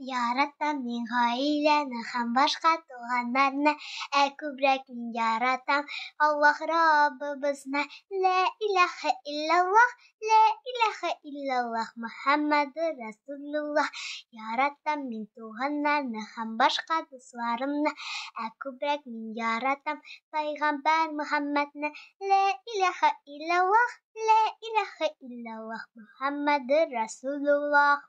Яратам мин гаиләне һәм башка туганнарны, ә күбрәк мин яратам Аллаһ Раббыбызны. Лә илаһә иллаллаһ, лә илаһә иллаллаһ, Мөхәммәдүр Расулуллаһ. Яратам мин туганнарны һәм башка дусларымны, ә күбрәк мин яратам Пәйгамбәр Мөхәммәдне. Лә илаһә иллаллаһ, лә илаһә иллаллаһ, Мөхәммәдүр Расулуллаһ.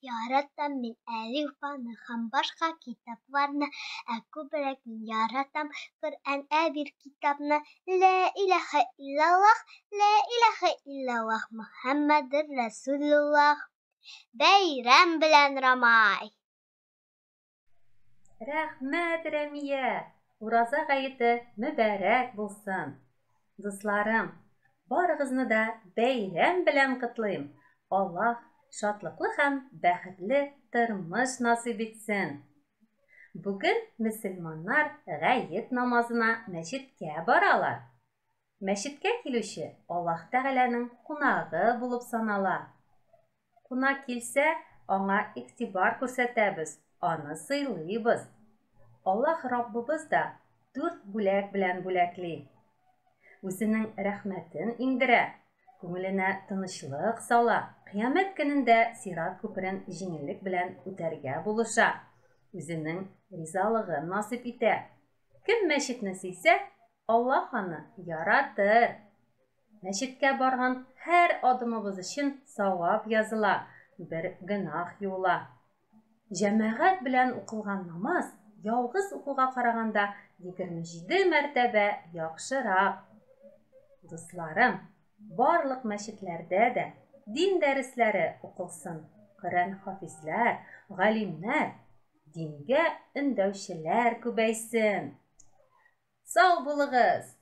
Яратам мин әлифбаны һәм башка китапларны, ә күбрәк мин яратам Коръән әбир китапны. Лә илаһә иллаллаһ, лә илаһә иллаллаһ, Мөхәммәдер Расулуллаһ. Бәйрәм белән, Рамай! Рәхмәт, Рәмия! Ураза гаете мөбарәк булсын! Дусларым, барыгызны да бәйрәм белән котлыйм! Аллаһ шатлыклы һәм бәхетле тормыш насыйп итсен! Бүген мөселманнар гает намазына мәчеткә баралар. Мәчеткә килүче Аллаһ Тәгаләнең кунагы булып санала. Кунак килсә, аңа игътибар күрсәтәбез, аны сыйлыйбыз. Аллаһ Раббыбыз да дүрт бүләк белән бүләкли. Үзенең рәхмәтен иңдерә, күңеленә тынычлык сала, кыямәт көнендә сират күперен җиңеллек белән үтәргә булыша, үзенең ризалыгын насыйп итә. Кем мәчетне сөйсә, Аллаһ аны яратыр. Мәчеткә барган һәр адымыбыз өчен савап языла, бер гөнаһ юыла. Җәмәгать белән укылган намаз ялгыз укуга караганда 27 мәртәбә яхшырак. Дусларым, барлык мәчетләрдә дә дин дәресләре укылсын, Коръән хафизләр, галимнәр, дингә өндәүчеләр күбәйсен. Сау булыгыз!